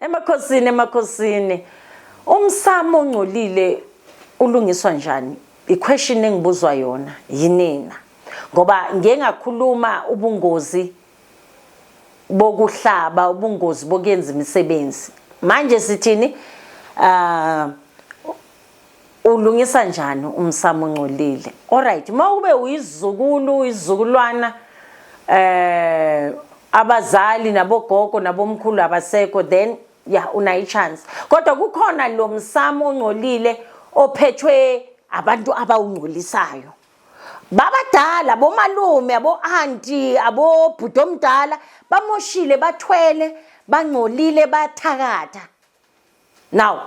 Emakhosini, emakhosini, umsamo ongcolile ulungiswa njani? I-question engibuzwa yona yinina, ngoba ngike ngakhuluma ubungozi bokuhlaba, ubungozi bokuyenza imisebenzi. Manje sithini? Ulungisa njani umsamo ongcolile? Alright, uma ube uyizukulu, izizukulwana, abazali nabogogo nabomkhulu abasekho, then yeah, unayo i-chance. Kodwa kukhona lo msamo ongcolile ophethwe abantu abawungcolisayo, babadala, bomalume, abo-anti, abobhuti omdala, bamoshile, bathwele, bangcolile, bathakatha. Now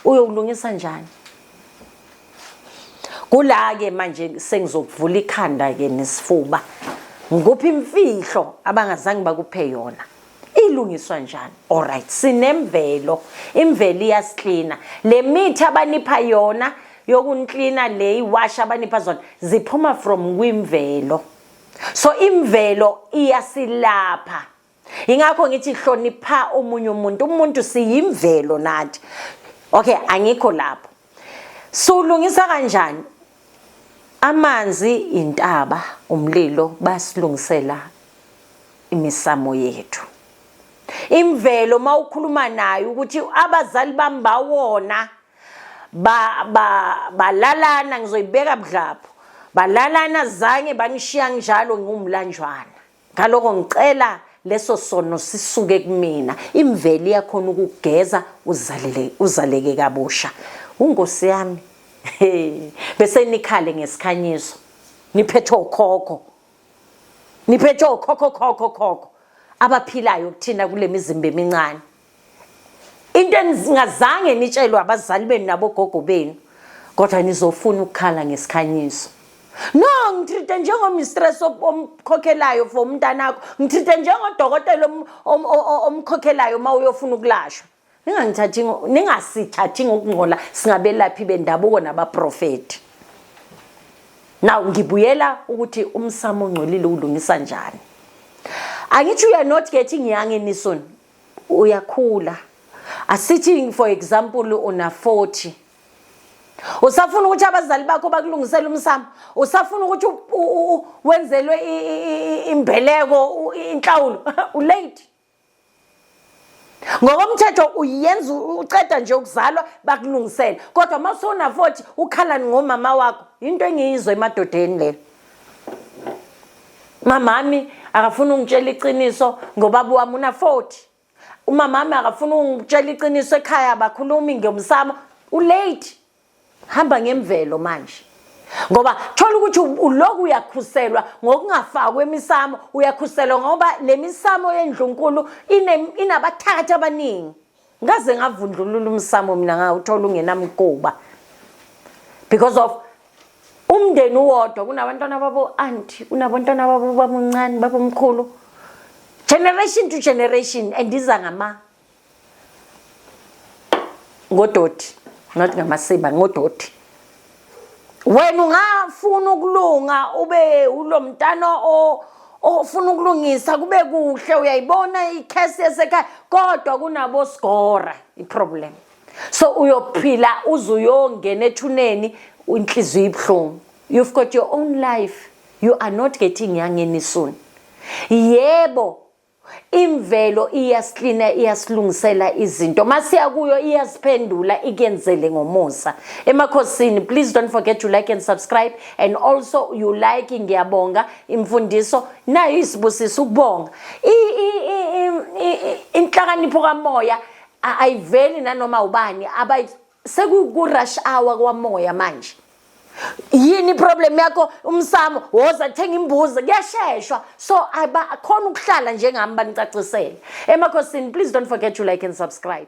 uyokulungisa njani? Kula-ke manje sengizokuvula ikhanda-ke nesifuba, ngikuphi imfihlo abangazange bakuphe yona. Ilungiswa njani? Alright, sinemvelo, imvelo iyasiklina. Le mithi abanipha yona yokunklina, le iwasha abanipha zona, ziphuma from kwimvelo. So imvelo iyasilapha. Ingakho ngithi hlonipha omunye umuntu. Umuntu siyimvelo nathi. Okay, angikho lapho. Sulungisa kanjani? Amanzi, intaba, umlilo basilungisela imisamo yethu. Imvelo mawukhuluma nayo ukuthi abazali bami bawona, ba ba balalana, ngizoyibeka budlapho, balalana, zange bangishiya njalo ngumlanjwana. Ngaloko ngicela leso sono sisuke kumina. Imvelo iyakhona ukugeza, uzalele, uzaleke kabusha. Ungosi yami, bese nikhale ngesikhanyiso, niphethe okhokho, niphethe okhokho khokho khokho abaphilayo kuthina kule mizimba emincane. Into eningazange nitshelwe abazali benu nabogogo benu, kodwa nizofuna ukukhala ngesikhanyiso. No, ngitreat njengomistress omkhokhelayo for umntanakho, ngitreat njengodokotela omkhokhelayo uma uyofuna ukulashwa. Ningangithathi, ningasithathi ngokungcola, singabelaphi bendabuko nabaprofeti. Now ngibuyela ukuthi umsamo ongcolile ulungisa njani. Angithi you are not getting young any soon, uyakhula. Asithi, for example, una 40, usafuna ukuthi abazali bakho bakulungisele umsamo, usafuna ukuthi wenzelwe imbeleko, inhlawulo, ulate. Ngokomthetho uyenza uceda nje ukuzalwa, bakulungisele. Kodwa uma usuna 40, ukhala ngomama wakho. Into engiyizwe emadodeni leyo: "Mamami akafuna ungitshela iqiniso ngobaba wami." Una 40, "Umamami akafuna ungitshela iqiniso, ekhaya abakhulumi ngomsamo." Ulate, hamba ngemvelo manje, ngoba thola ukuthi uloku uyakhuselwa ngokungafakwa emisamo. Uyakhuselwa ngoba le misamo yendlunkulu inabathakathi abaningi. Ngaze ngavundlulula umsamo mina, ngawuthola ungenamkuba because of umndeni uwodwa kunabantwana babo auntie, kunabantwana babo babomncane, babomkhulu, generation to generation, and iza ngama ngodoti, not ngamasiba, ngodoti. Wena ungafuna ukulunga, ube ulo mntana ofuna ukulungisa kube kuhle, uyayibona ikhesi yasekhaya, kodwa kunabo sgora iproblem. So uyophila uze uyongena ethuneni inhliziyo ibuhlungu. You've got your own life, you are not getting young any soon. Yebo, imvelo iyasiklina, iyasilungisela izinto. Masiya kuyo, iyasiphendula, ikenzele ngomusa. Emakhosini, please don't forget to like and subscribe, and also you like. Ngiyabonga imfundiso nayo, isibusiso ukubonga. Inhlakanipho kamoya ayiveli nanoma ubani. Abayi sekuku rush hour kwamoya manje. Yini problem yakho? Umsamo, woza thenga imbuzi, kuyasheshwa. So abakhona ukuhlala njengami, banicacisele. Emakhosini, please don't forget to like and subscribe.